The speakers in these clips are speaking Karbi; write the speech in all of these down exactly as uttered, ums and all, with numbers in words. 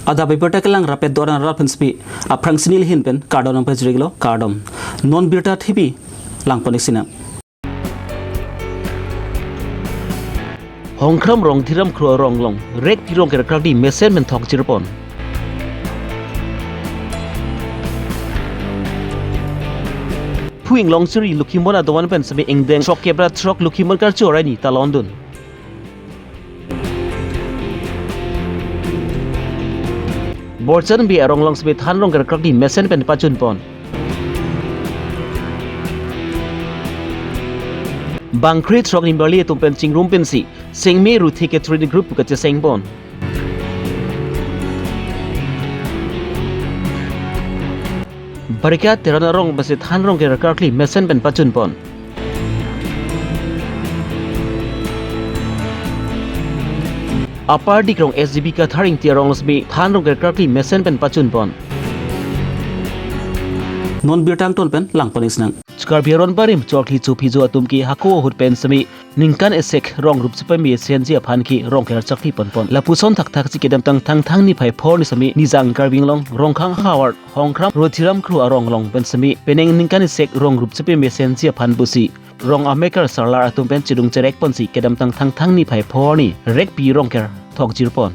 Adap abirta kelang rapet doran rat pen spi aphrangsi neli ahin pen kardom nangpajirlo, kardom. Non birta thipi langpon-ik sinang. Hongkram Rongthiram Kro arong along rekpi rongker krakli mesen pen thokjirpon. Phu Inglong Siri Lokhimon adovan pen semi ingdeng throk kep ra throk Lokhimon karcho arai ni talondun. Borchan Bey arong along semi than rongker krakli mesen pen pachunpon. Bangkre throk Nimbarli atum pen chingrum pensi Singme Ruthe Catering Group kachesengpon. Barika Teron arong pensi than rongker krakli mesen pen pachunpon. Upper Dikrong S G B Kathar Ingti arong along semi than rongker krakli mesen pen pachunpon. Non birta angton pen langpon-ik sinang. Karbi aron barim chokli chophi jo atum ke hako ahut pen semi ningkan isi rong rup chepame senji aphan ke rongker chakli ponpon. Lapuson thakthaksi kedamtang Thangthang niphai pho arni semi Nijang Karbi Anglong Rongkhang havar Hongkram Rongthiram Kro arong along pen semi penang ningkan isi rong rup chepame senji aphan pusi rong amekar sarlar atum pen chedung cherek ponsi kedamtang Thangthang niphai pho arni rekpi rongker thokjirpon.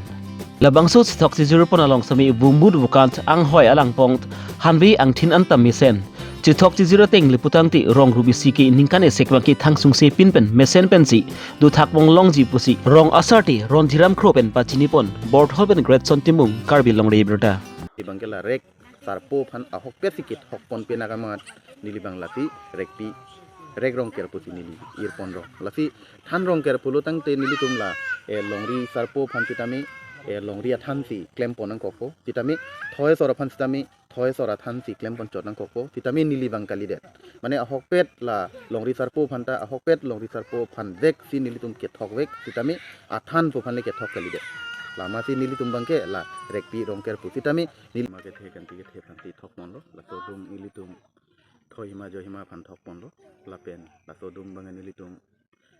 Labangso chethok chejirpon along semi vumut vukant anghoi alangpong hanve angthin anta mesen. Chethok chejir ateng le putangte rong rup isi ke ningkan isi abang ke thangsungse pin pen mesen pensi dothak ponglongji pusi rong asar te Rongthiram Kro pen pachinipon. Borthol pen Greatson Timung, Karbi Longri Abirta. Abang ke la rek sarpo aphan ahokpet si kethokpon pen akamat neli abang lasi rekpi rek rongker pusi neli irponlo. Lasi than rongker pulo tangte nelitum la, eh, longri sarpo aphan sitame, eh, longri athan si klempon nangkokpo. Sitame thoi asor aphan sitame thoi asor athan si klempon chot nangkokpo. Sitame neli abang kalidet. Mane ahokpet la longri sarpo aphan ta, ahokpet longri sarpo aphan vek si nelitum kethok vek. Sitame athan pu aphan le kethok kalidet. Lama si nelitum abang ke la rekpi rongker pu. Sitame neli ma kethe kanti kethe aphan si thokponlo. Laso dum ilitum thoi hima jo hima aphan thokponlo. Lapen laso dum abang nelitum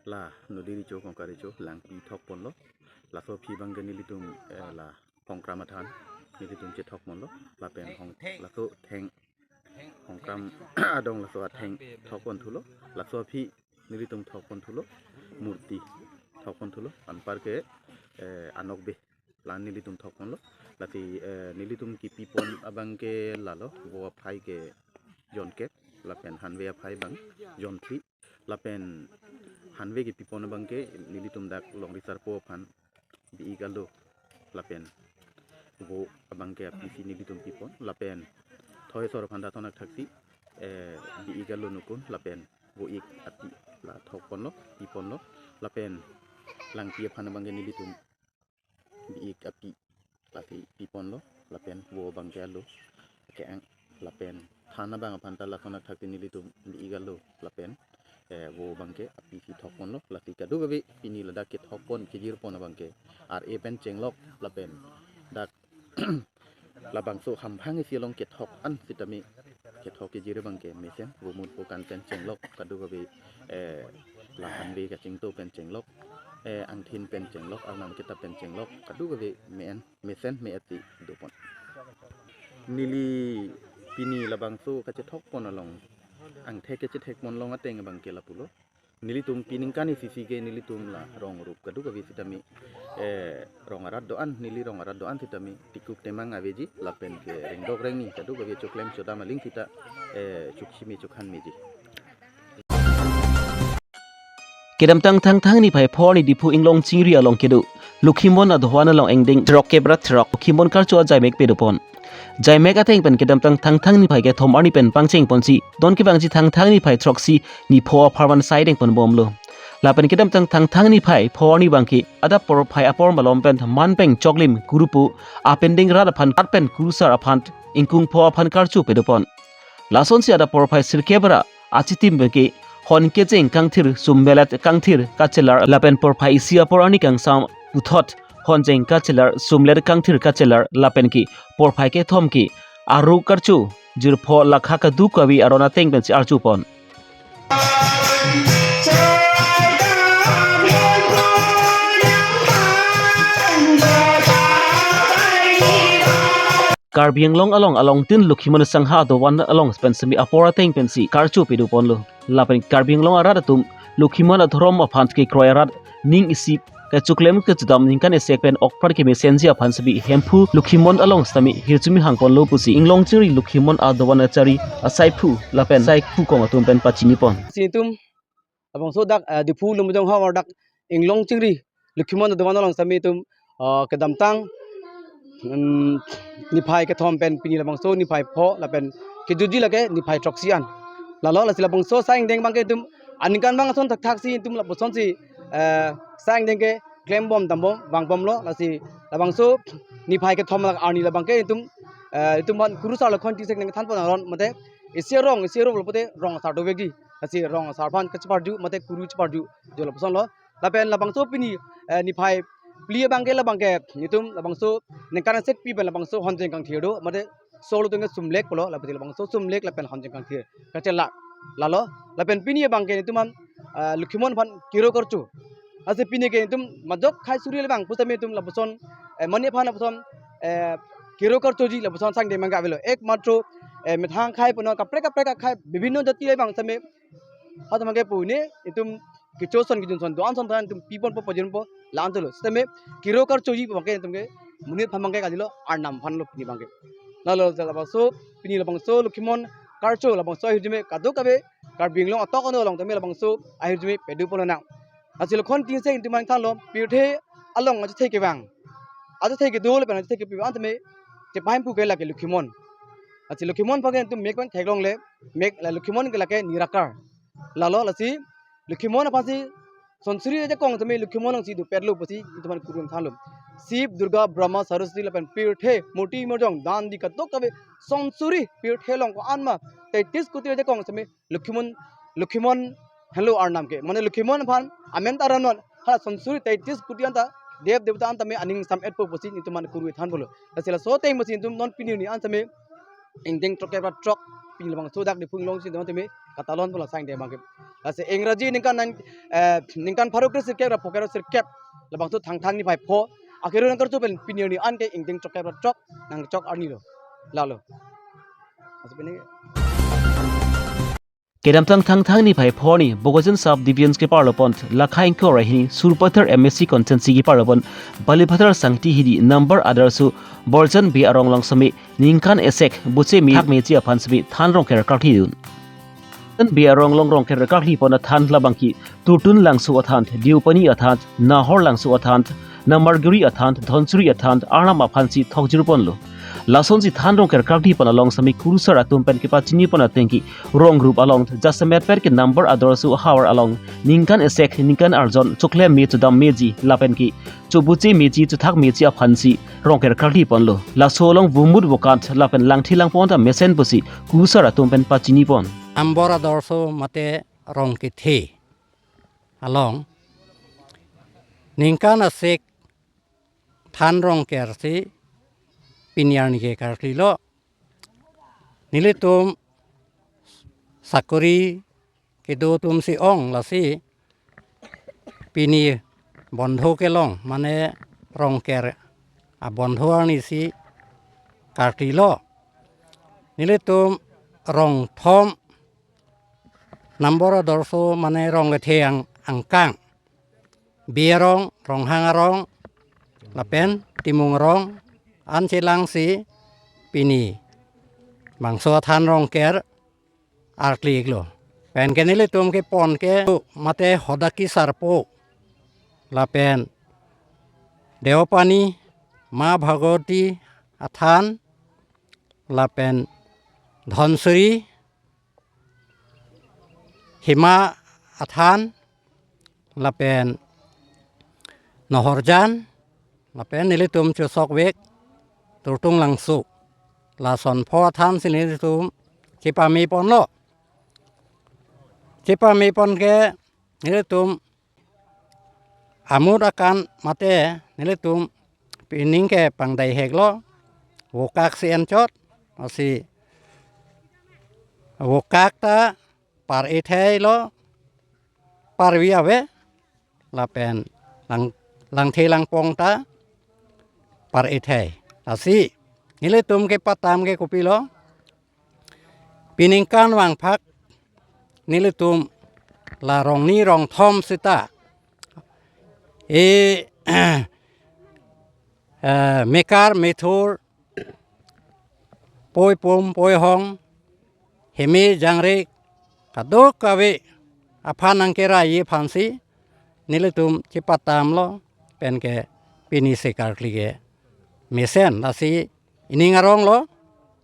la nodi recho kongka recho langpi thokponlo. Laso aphi abang ke nelitum, eh, la Hongkram athan nelitum chethokponlo. Lapen hong laso theng Hongkram adong laso atheng thokpon thulo. Laso aphi nelitum thokpon thulo. Murti thokpon thulo. Anparke, eh, anokbe la nelitum thokponlo. Lasi, eh, nelitum kipipon abang ke lalo, vo aphai ke jonkep, lapen hanve aphai abang jonphli, lapen hanve kipipon abang ke nelitum dak longri sarpo aphan bi-ik alo, lapen vo abang ke apisi nelitum pipon, lapen thoi asor aphan ta thon-ak thaksi, eh, bi-ik alo nukun, lapen vo ik api la thokponlo, piponlo, lapen langpi aphan abang ke nelitum bi-ik api lasi piponlo, lapen vo abang ke alo ke-ang, lapen than abang aphan ta la thon-ak thaksi nelitum bi-ik alo, lapen, eh, vo abang ke apisi thokponlo. Lasi kadokave pini ladak kethokpon kejirpon abang ke R A pen chenglok, lapen dak labangso hamphang isi along kethok an sitame kethok kejir abang ke mesen, vumut vukant pen chenglok, kadokave, eh, la hanve kachingto pen chenglok, eh, angthin pen chenglok, arnam ketap pen chenglok, kadokave me-en mesen me-et si dopon. Neli pini labangso kachethokpon along, angthek kachethekpon along ateng abang ke lapulo. Nelitum piningkan isi si ke nelitum la rong rup kadokave sitame, eh, rong arat do-an, neli rong arat do-an sitame tikuk temang aveji, lapen ke rengdok rengni kadokave choklem chodam aling sita, eh, chukchime chokhan meji. Kedamtang Thangthang niphai pho arni Diphu Inglong Chingri along kedo Lokhimon adovan along ingdeng throk kep ra throk Lokhimon karcho ajaimek pedopon. Jaimek ateng pen kedamtang Thangthang niphai kethom arni pen pangchengponsi don kevangji Thangthang niphai throksi ni pho apharman sai dengponbomlo. Lapen kedamtang Thangthang niphai pho arni abang ke adap porphai apor malom pen man peng choklim kurupu apending rat aphan rat pen kurusar aphan ingkung pho aphan karcho pedopon. Lasonsi adap porphai sirkep ra achitim abang ke hon kejeng kangthir summelet kangthir kachelar lapen porphai isi apor arni kangsam puthot hon jeng kachelar sumlet kangthir kachelar lapen ke porphai kethom ke aru karcho jirpo lakha kadokave aron ateng pensi archopon. Karbi Anglong along alongtin Lokhimon Sangha adovan along pen semi apor ateng pensi karcho pedoponlo. Lapen Karbi Anglong arat atum Lokhimon adhorom aphan kekroi arat ning isi kachoklem kachedam ningkan esek pen okpran kemesenji aphan semi Hemphu Lokhimon along sitame hirjume hangponlo pusi Inglong Chingri Lokhimon adovan achari asaiphu lapen saikhu kong atum pen pachinipon. Si itum labangso dak, eh, Diphu Lumbajong havar dak Inglong Chingri Lokhimon adovan along sitame itum, eh, kedamtang, mm, niphai kethom pen pini labangso niphai pho lapen kejutji lake niphai throksi an. Lalo lasi labangso sai angdeng abangke itum aningkan abang ason thakthak si itum lapuson si, eh, sai angdeng keklembom dambom vangbomlo lasi labangso niphai kethom lak arni labangke itum, eh, itum aphan kurusar lakhon tisek nangthanpon aron mate isi arong isi arong lapote rong asar dovekji. Lasi rong asar aphan kacheparju mate kuru cheparju jo lapusonlo. Lapen labangso pini, eh, niphai phli abangke labangke itum labangso ningkan asekpi pen labangso honjeng kangthir do mate solo tungke sumlek pulo lapen labangso sumlek lapen honjeng kangthir kachelak lalo. Lapen pini abangke itum aphan, eh, Lokhimon aphan kiro karcho. Lasi pini ke itum majok khai suri le abang pusitame itum lapuson, eh, mani aphan lapuson, eh, kiro karchoji lapuson sai angdeng abangke avelo. Ekmatro, eh, methang akhai punon kaprek kaprek akhai bibhinno jati le abang sitame ha abangke pune itum kecho ason kejun ason do-an ason than itum piponpo pajirpo la-an tolo. Sitame kiro karchoji abangke itum ke monit aphan abangke kalilo, Arnam aphanlo pini abangke. Lalo labangso pini labangso Lokhimon karcho labangso ahirjume kadokave Karbi Anglong atok ano along tame labangso ahirjume pedoponlonang. Lasi lakhon tisek itum nangthanlo pirthe along achethe kevang, achethe kedo lapen achethe kepi an tame chepahemphu ke lake Lokhimon. Lasi Lokhimon aphanke itum mek pen theklongle, mek la Lokhimon ke lake nirakar. Lalo lasi Lokhimon aphansi sonsuri ajakong tame Lokhimon alongsi dopetlo pusi itum aphan kuru nangthanlo. Shiv, Durga, Brahma, Saraswati lapen pirthe murti morjong dan di kadokave sonsuri pirthe along ko-an ma taitis kuti ajakong tame Lokhimon, Lokhimon henlo Arnam ke. Mane Lokhimon aphan amen ta ranon hala sonsuri taitis kuti anta dev devata anta me aning sam-etpo pusi itum aphan kuru thanpolo. Lasi laso ateng pusi itum non pini arni an tame ingdeng throkkep ra throk pini labangso dak Diphu Inglong si itum tame katalonpolo sai angdeng abangke. Lasi Ingraji ningkan nine, eh, ningkan pharo kre sirkep ra phokep ra sirkep labangso Thangthang niphai pho akiro nangkarcho pen pini arni an ke ingdeng throkkep ra throk nangchok arni lo. Lalo. Lasi pini Kedamtang Thangthang niphai pho arni Bokajan Sub Division keparlo pon lakha ingkoi ra hini Sarupathar M A C constituency keparlo pon Baliphathar Sangti Hidi number adarso Borjan Bey arong along sitame ningkan esek buche me thak meji aphan sitame than rongker karkli dun. Borjan Bey arong along rongker karkli pon athan labangke Turtun Langso athan, Deopani athan, Nahor Langso athan, Namargiri athan, Dhonsuri athan, Arnam aphansi thokjirponlo. Lasonsi than rongker karkli pon along sitame kurusar atum pen kepachinipon atengke rong rup along jasemet per ke number adarso havar along ningkan esek ningkan arjon choklem me chodam meji lapen ke chobuche meji chothak meji aphansi rongker karkli ponlo. Laso along vomut vokat lapen langthe langpon ta mesen pusi kurusar atum pen pachinipon. Number adarso mate rong kethe along ningkan esek than rongker si pini arni ke karklilo. Nelitum sakori kedo atumsi ong lasi pini bondho kelong mane rongker abondho arnisi karklilo. Nelitum rong thom number adarso mane rong kethe ang angkang. Bey arong, Ronghang arong, lapen Timung arong, an chelangsi pini bangso athan rongker arkli-iklo. Pen ke nelitum kepon ke mate Hodaki Sarpo, lapen Deopani, Ma Bhagawati athan, lapen Dhonsuri, Hima athan, lapen Nohorjan, lapen nelitum chosokvek Turtun Langso. Lason pho athansi nelitum chepameponlo. Chepamepon ke nelitum amut akan mate nelitum pining ke pangdai heklo, vokak si enchot, lasi vokak ta par-ithai lo, parvi ave, lapen lang, langthe langpon ta par-ithai. Lasi nelitum kepatam ke kopilo, peningkan vangphak nelitum la rongni rongthom seta e eh, mekar methur, poi pum poi hong, heme jangre, kadokave aphan nangkeraiji aphansi nelitum chepatamlo, penke pini se karkli ke mesen, lasi ining aronglo,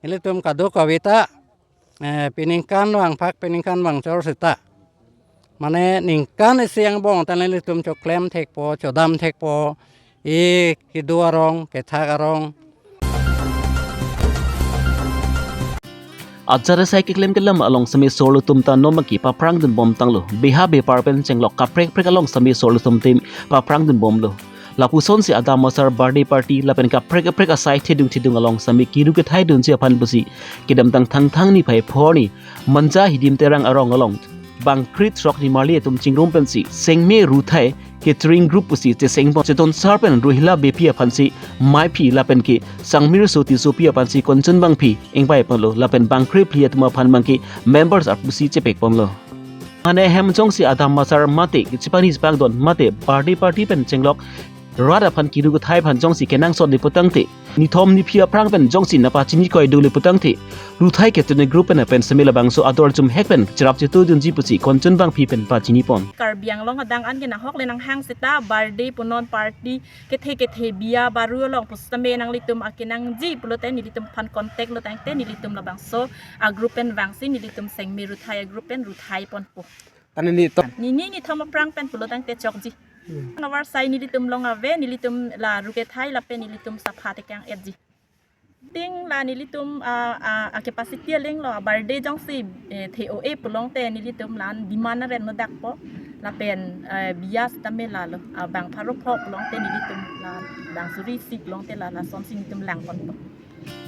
nelitum kadokave ta eh, peningkan vangphak peningkan vangchor seta, mane ningkan isi angbong ta nelitum choklem thekpo, chodam thekpo, e kedo arong, kethak arong. Ajar asai keklem kelang along semi sorlo atum ta non maki paphrang dunbom tanglo. Beha bepar pen chenglok kaprek kaprek along semi sorlo atum tim paphrang dunbomlo. Lapusonsi adam asar birthday party lapen kaprek kaprek asai thedung thedung along semi kiru kethai dunji aphan pusi kedamtang Thangthang niphai phor arni Manja Hidim Terang arong along bang kre throk nimarli atum chingrum pensi Sengme Ruthai Catering Group pusi chesengpon, chetonsar pen Rohila Beypi aphansi maiphi lapen ke Sangmir Soti Sopi aphansi konchun bangphi ingvaiponlo lapen bang krephli atum aphan bangke members arpu si chepekponlo. Mane hem jongsi adam asar mate kechepani chepakdon mate birthday party pen chenglok rat aphan kiru kethai aphan jongsi kenangsot le putangte, nithom niphli aphrang pen jongsi nangpachini koi dole putangte, Ruthai Catering Group pen pen semi labangso ador jumhek pen cherap chetu dunji pusi konchun bangphi pen pachinipon. Karbi Anglong adang an ke nahok le nanghang seta birthday punon, party kethe kethe, biya baru along pusitame nanglitum akenangji pulote nelitum aphan contact lo tangte nelitum labangso a group pen vangsi nelitum Sengme Ruthai a group pen ruthai ponpo. Tane ni to. Nini nithom aphrang pen pulo tangte chokji. Hmm. Navar sai nelitum along ave, nelitum la ru kethai lapen nelitum sapha tekang etji. Ting la nelitum a, a, a capacity alinglo, a birthday jongsi eh, the-o-e pulote nelitum la-an demand aren no dakpo. Lapen eh, biya sitame lalo, a bang pharo pho pulote nelitum la, bang suri isi pulote la, lasonsi nelitum langponpo.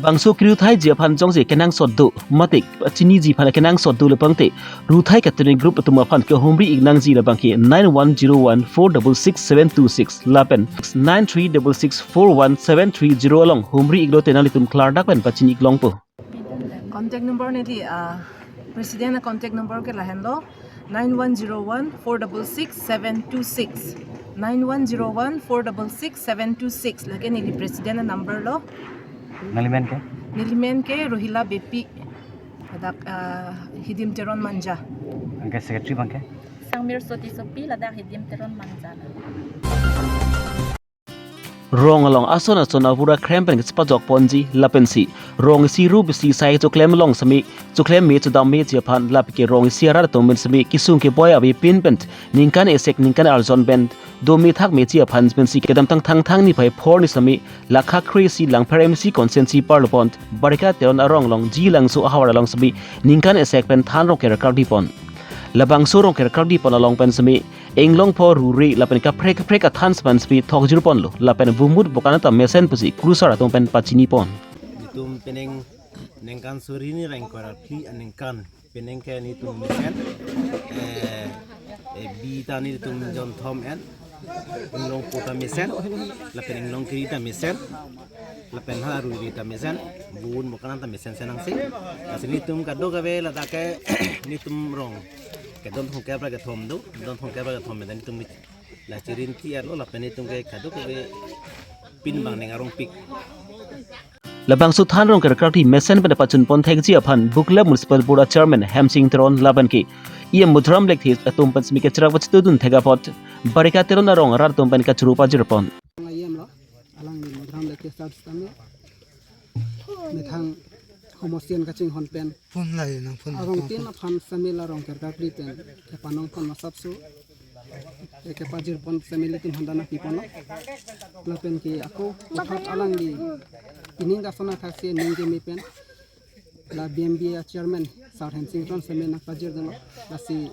Bangso kiru thaiji aphan jongsi kenangsot do mate chiniji aphan kenangsot dole putangte, Ruthai Catering Group atum aphan kehumri ik nangji labangke nine one zero one four double six seven two six lapen nine three double six four one seven three zero along humri iklote nanglitum klardak pen pachini ik longpo. Contact number neli, ah, President a contact number ke lahenlo, nine one zero one four double six seven two six. Nine one zero one four double six seven two six. Lake neli President a number lo. Nangli men ke? Neli men ke Rohila Beypi. Ladak, ah, Hidim Teron Manja. Anke secretary bangke? Sangmir Soti Sopi, ladak Hidim Teron Manja. Rong along ason ason avura krem pen kechepajokponji lapensi rong isi ru isi asai choklem along semi choklem me chodam meji aphan lapen ke rong isi arat atum pen semi kesung keboi avepin pen ningkan esek ningkan arjon pen dome thak meji aphan pensi kedamtang Thangthang niphai phor arni semi lakha kre isi Langpher M C constituency parlopon Barika Teron arong along Jilangso ahavar along semi ningkan esek pen than rong kerkardipon. Labangso rong kerkardipon along pen semi inglong pho rure lapen kaprek kaprek athan sepan spi thokjirponlo lapen bumut bokan ta mesen pusi kurusar atum pen pachinipon. Nelitum penang ningkan suri ni reng kora phli aningkan penang ke nelitum mesen, eh, eh, bi ta nelitum jonthom en, inglong pho ta mesen, lapen inglong kiri ta mesen, lapen ha rure ta mesen, bun bokan ta mesen senang si. Lasi nelitum kadokave ladak ke nelitum rong kedon thongkep ra kethom do, don thongkep ra kethom pen nelitum la chirinti arlo lapen nelitum ke kadokave pin bang ning arongpik. Labangso than rong kerkardip mesen pen pachunpon thekji aphan Bokolia Municipal Board a Chairman Hemsing Teron lapen ke E M Mudram Lekthe atum pen semi kechrak pachitudun thek apot Barika Teron arong arat atum pen kachuru pajirpon. Alangli Mudram Lekthe sar sitame methang homosian kachinghon pen phone lai nang phone arong tin aphan semi la rong kerkardip pen kepanong pon masapso, eh, kepajirpon semi nelitum handa nangpiponlo. Lapen ke ako puthot alangli ining dason athak si ning keme pen la B M B a chairman Sar Hemsing Teron semi nangpajirdunlo. Lasi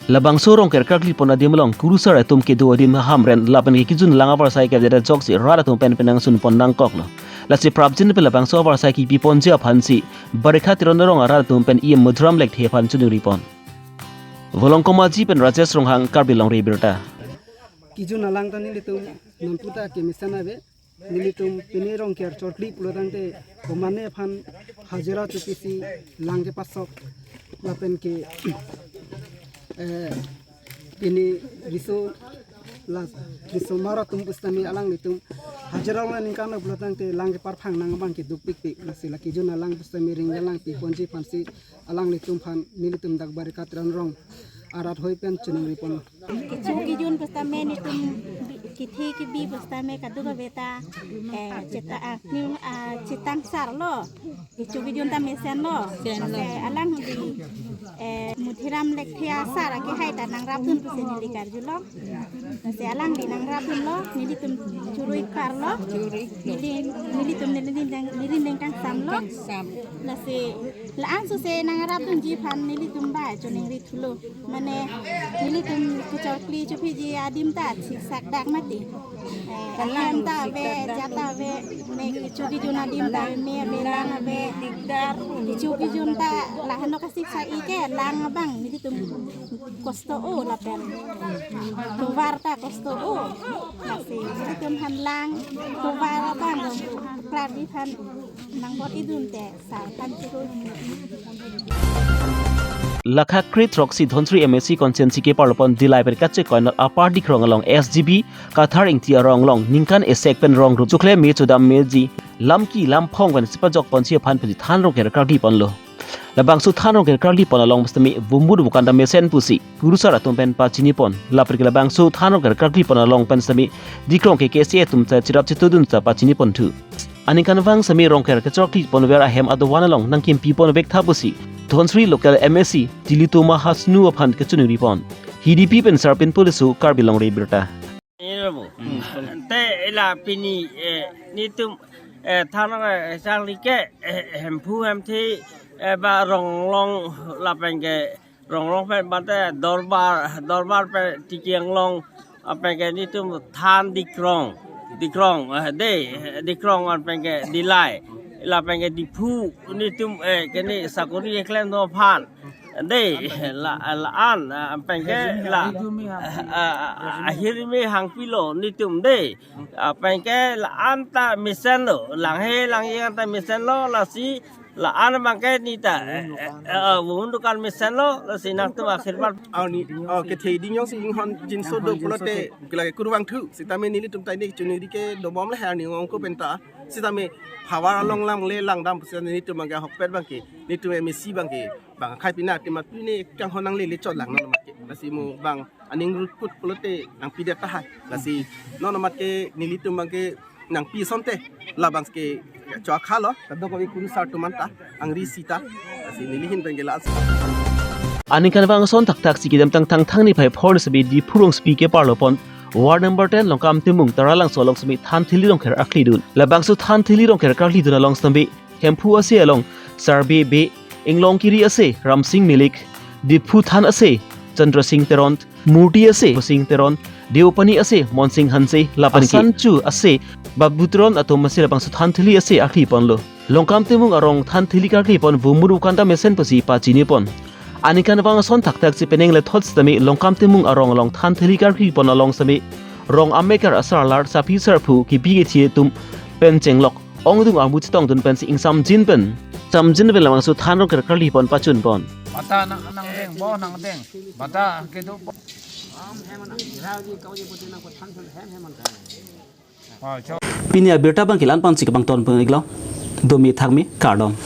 Labangso rong kerkardipon adim along kurusar atum kedo adim hamren lapen ke kejun lang avarsai kejada joksi rat atum pen penang sunpon nangkoklo. Lasi prapjin pen labangso avarsai kipiponji aphansi Barika Teron arong arat atum pen E M Mudram Lekthe aphan chunuripon. Volongkom Aji pen Rajesh Ronghang, Karbi Longri Abirta. Kejun alang ta nelitum nonputa kemesen ave. Nelitum pini Rongker chorkli pulotangte komane aphan hajira chopisi lang kepasok lapen ke, eh, pini riso la risomar atum pusitame alanglitum hajira along ningkan pulotangte lang keparphang nang abang ke dukpikpik, lasi la kejun alang pusitame ring lang piponji aphansi alanglitum aphan nelitum dak Barikat Teron rong arat hoi pen choningri pon. Kecho kejun pusitame nelitum kethe kebi pusitame kadokave ta, eh, cheta, ah, new, ah, chetangsarlo. Kecho kejun ta mesenlo. Mesenlo. Eh, alang hudi, eh, Muthiram Lekthe asar akehai ta nangrapdun pusi neli karjulong. Lasi alangli nangrapdunlo, nelitum churui parlo. Churui. Neli, nelitum neli neng, neli neng kangsamlo. Kangsam. Lasi la-an sose nangrapdunji aphan nelitum ba choningri thulo. Mane nelitum kechorkli chophiji adim ta siksak dak mati. Eh, kalang ahem ta ave, siksak dak. Jat ta ave, ne kecho kejun adim ta ave, me ave, lang ave. Dikdar. Kecho kejun ta lahenlo kasiksak-i ke lang abang nelitum kosto-o lapen tovar ta kosto-o. Lasi nelitum aphan lang tovar abang klarji aphan nangbor-idunte sar aphan churu. Lakha kre throksi Dhansiri M A C constituency keparlopon Dillai pen kachekoi nat apar Dikrong along S G B Kathar Ingti arong along ningkan esek pen rong rup chokle me chodam meji lamki lamphong pen sipajok ponsi aphan pusi than Rongker karkli ponlo. Labangso than Rongker karkli pon along pusitame vumut vukan ta mesen pusi kurusar atum pen pachini pon. Lapen ke labangso than Rongker karkli pon along pen sitame Dikrong K K C atum ta cherap chetudun ta pachini ponthu. Aningkanvang sitame Rongker kechorkli ponver ahem adovan along nangkimpi ponvek tha pusi Dhansiri local M A C Tilottama Hasnu aphan kechoningri pon. Hidipi pen Sarpin Police Karbi Longri birta. Ante ila pini, eh, nelitum, eh, than, eh, charli ke, eh, Hemphu Hemthe, eh, ba rong along lapen ke rong along pen bante dorbar, dorbar pen Tikiang along, lapen ke nelitum than Dikrong, Dikrong, eh, de, eh, Dikrong lapen ke Dillai, lapen ke Diphu nelitum, eh, kene sakori keklemdun aphan. De, la, la-an, ah, lapen ke la, ah, ah, ahirmi hangpilo nelitum de. Ah, lapen ke la-an ta mesenlo, langhe langje ta mesenlo, lasi la-an abang ke neta, eh, eh, eh, vumut vukan mesenlo, lasi nangtum akhirbat. Arni, oh, kethe ding jongsi inghon jinso do pulote, kelake kurvangthu, sitame nelitum ta ini choningri ke dobom le arni ongko penta, sitame havar along langle langdam, sitame nelitum abang ke ahokpet abang ke, nelitum M A C abang ke, bang akhai pina atim atum ne kanghon nanglele chot lang non amat ke. Lasi mo bang aning rukut pulote nangpidet tahai. Lasi non amat ke nelitum abang ke nangpi asonte labang ke chokhalo, kadokave kurusar atum anta angri sita. Lasi neli ahin pen ke la-an. Aningkanvang ason thakthak si kedamtang Thangthang niphai phor sitame Diphu rongsopi keparlopon ward number ten Longkam Timung Taralangso along sitame than thili Rongker karklidun. Labangso than thili Rongker karklidun along sitame Hemphu ase along Sarbe Bey, Inglongkiri ase Ramsing Milik, Diphu than ase Chandra Sing Teron, Murti ase Sing Teron, Deopani ase Monsing Hanse, lapen ke Asanchu ase Babu Teron atum ase labangso than thili ase karkli ponlo. Longkam Timung arong than thili karkli pon vumut vukan ta mesen pusi pachini pon. Aningkanvang ason thakthak si penang lethot sitame Longkam Timung arong along than thili karkli pon along sitame rong amekar asarlar, sarpi sarpo, kebi kethe atum pen chenglok ongdung armu chetongdun pensi ingsamjin pen, samjin pen labangso than Rongker karkli pon pachun pon. Bata nang, nangdeng, bo nangdeng. Bata kedo bo. Oh, cho. Pini abirta abang ke la-an pensi kebang ton pon iklo. Domi thakmi kardom.